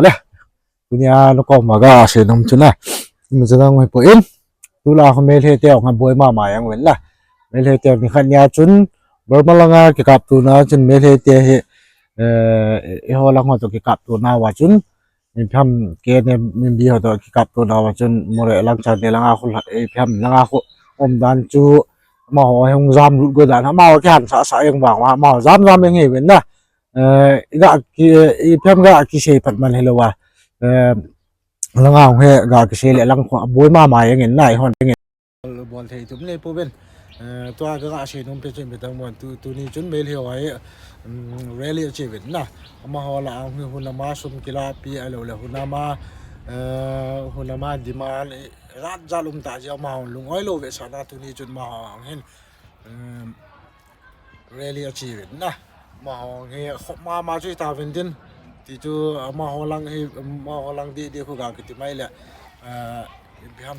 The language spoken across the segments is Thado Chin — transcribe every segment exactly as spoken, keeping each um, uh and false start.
Ole, tunia nakoma gasei nom chu na, ima chu nang hipoi. Tulai khu Meitei te jong aboi mama jeng uvin na. Meitei te nikhat nia chun Burma langa kikaptona chun Meitei te hi, eh, eiho lang ho toh kikaptona uva chun, ipi ham, K N A min bi ho toh kikaptona uva chun Moreh lang, Chandel langa khu, ipi ham, langa khu umdan chu amaho hung jamlut go dan, amaho kihansah sah jeng vang uva, amaho jam jam jeng hi uvin na. Eh, iga ki, ipi ham ga kisei phat man hilou a. Eh, langa hung hi ga kisei le lang khu aboi mama jeng in na, eihon jeng in bol thei tum le pouvin. Eh, tua kaga sei nom pen chu ipi ham, tu, tuni chun Meitei ho hi, um, rally ache uvin na. Amaho lah a hung hi hunam a sum kilapi ahilou le hunam a, eh, hunam a demand, eh, jat jat um tah jeh a amaho lung-oi lou vetsahna tuni chun amaho hung hin, um, rally ache uvin na. Amaho hi khop mama chu hita uvin tin. Ti chu amaho lang hi, amaho lang didi khu ga kiti mai le, eh, ipi ham,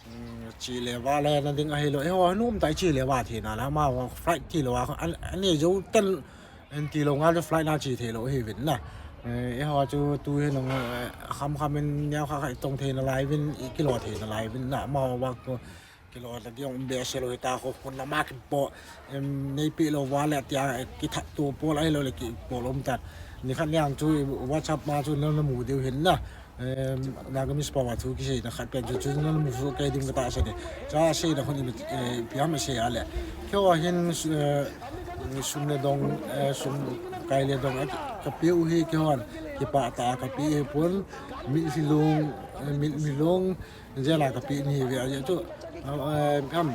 um, che le vale na ding ahilou. Eiho hi nom tai che le va theina la, amaho flight tilou a, an, anei jou tan, an tilou ngal flight na che theilou hi uvin na. Eh, eiho chu tu hi nung, eh, kham kham in neo kha kha i tong theina lai uvin, i kilo theina lai uvin na. Amaho vang khu kilo na ding um behseh lou hita khu, hunam a kipo, em, neipeh lou vale tia, eh, kithat to pol ahilou le kipol um tan. Nikhat niang chu WhatsApp ma chu nana mu diu hin na. Em, Nagamese pao a thu kiseina khat pen chu, chu nana mu soh kei ding katahsan e. Cha seina khun i, eh, ipi ham isei a le. Keiho hin, eh, sum le dong, eh, sum kai le dong, eh, kapeh u hi keihon kipah tah a kapeh hi pon, mitlhi long, eh, mitlhi long, jeh a kapeh nahi uve ajeh chu, eh, ham,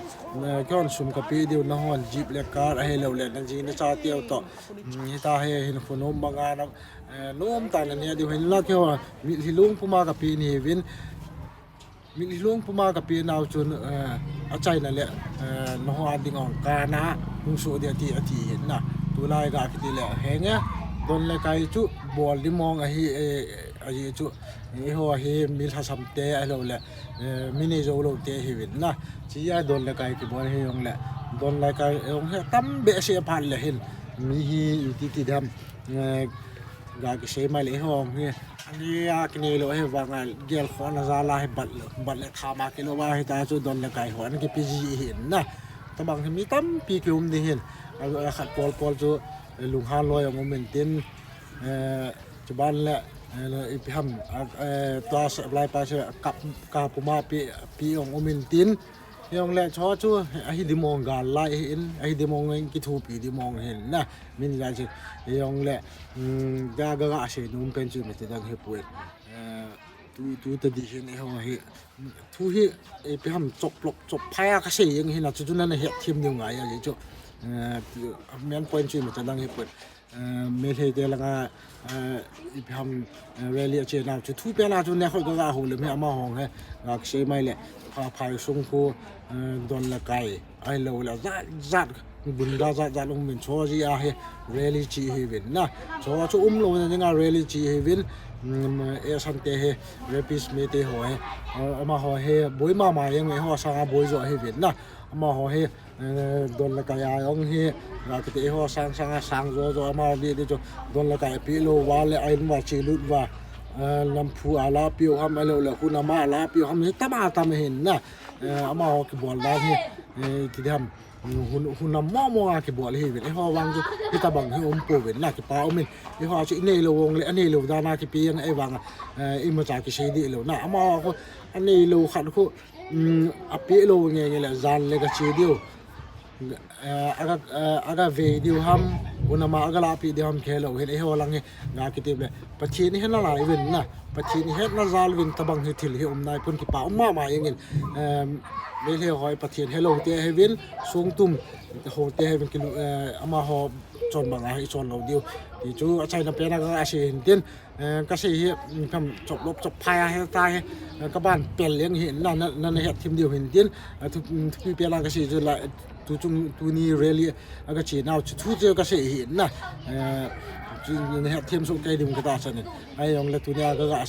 eh, keihon sum kapeh diu nahon jeep le car ahilou le naji nacha teu toh, mm, hita hi hin khu nom banga na, eh, nom tah a naneh diu hin la, keiho mitlhi long puma kapeh nahi uvin, mitlhi long puma kapeh nau chun, eh, achaina le, eh, nahon ding ong kana hung soh ding ati, ati hin na. Tulai ga kiti le henge, don le kai chu bol ding mong ahi, eh, ajeh chu, eiho hi mi lhasam te ahilou le, eh, mi nei jou lou te hi uvin na. Chia don le kai kibol hi jong le, don le kai jong hi tam behseh phat le hin, mi hi iti ti dam, eh, ga kisei mai le eiho hi. Ani a kinei lou hi vang a gel khona jal a hi bat le, bat le tham a kilou a hita chu don le kai ho ana kipe ji hin na. Tabang hi mi tampi kium ding hin. A, a khat pol pol chu, eh, lunghan loi jong um in tin, eh, Chuban le, eh, ipi ham, ah, eh, tua sa-, lai pa sa kap, kap puma pi, pi ong um in tin. Jong le cho chu, ahi ding mong gal lai hin, ahi ding mong in kithupi ding mong hin na. Min ja chu, jong le, mm, ga, ga, ga sei nom pen chu mite dang hipoi. Eh, tu, tu ta di hin, eh, ho hi. Thu hi, eh, ipi ham chop lop, chop phai a kasei jeng hin a chu, chu nana het them diu ngai a chu. Eh, main point chu mite dang hipoi. Eh, Meitei te langa, eh, ipi ham, eh, rally ache nau chu thu pen a chu nekhol kaga houlim hi amaho hi, ga kisei mai le, pha phai sung khu, eh, don le kai, ahilou le jat jat, gunda jat jat um in cho ji a hi rally che hi uvin na. Cho chu umlouna dinga rally che hi uvin, mm, eh, Sante hi, rapist Meitei ho hi, eh, amaho hi boi mama jeng, eiho sanga boi jo hi uvin na. Amaho hi, eh, don le kai a jong hi, ga kiti eiho sang sang a sang jo jo, amaho di di chu don le kai peh lou uva le, a in uva che lut uva, eh, namphu a la peh u ham, ahilou le hunam a la peh u ham, hi tam a tam hin na. Eh, amaho kibol dan hi, eh, ti dam, hun, hunam mo mo a kibol hi uvin, eiho vang chu hitabang hi um pouvin na, kipa um in, eiho chu inei lou vang le, anei lou dan a kipe jeng, ei vang, eh, imacha kisei dih lou na, amaho khu anei lou khat khu, um, apeh lou nge nge le jan le ga che diu. Eh, aga, eh, aga ve diu ham, hunam a aga lahpeh diu ham khelou hin, eiho lang hi, ga kiti le, Pathen ihet nalai uvin na, Pathen ihet na jal uvin tabang hi thil hi um nai pon, kipa um mama jeng in, em, Meitei ho hi Pathen helou te hi uvin, songtum ho te hi uvin kilu, eh, amaho chon banga hi chon lou diu. Ti chu achaina pen a ga sei hin tin, Eh, kasei hi, mm, kam chop lop chop phai a heta hi, eh, kaban pel jeng hi, na, na, na, na het them diu hin tin, eh, thu, mm, thupi pel a kasei chu la, tu chung, tuni rally a kache nau chu thu chu kasei hi na, eh, chu na het them soh kei ding katahsan in. Ahijong le tuni a kaga,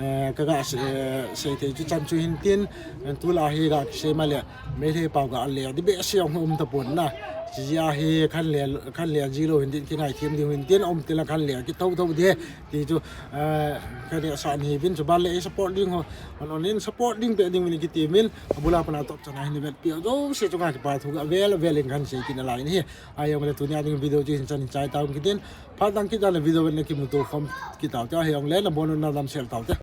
eh, kaga, eh, sei thei chu chan chu hin tin, eh, tulai hi ga kisei ma le, Meitei pao ga le, di behseh jong um tapon na, Chijia hi khanle, khanle jilou hin tin, kingaithem ding hin tin, um tila khanle kithou thou ding ti chu, eh, kani asan hi bin chu ban le support ding ho, anon in support ding pe ding min kiti min, abula pana top chana hin vetpi jouse chunga kipa thu avel avel in kahin sei kit nalai in ahi. Ahijongle tunia ding video chu hin chan hin chai tauvin tin, phat dang kit a le video vet na kimuto khom kit taute, ahijongle nabonun nadamsel taute.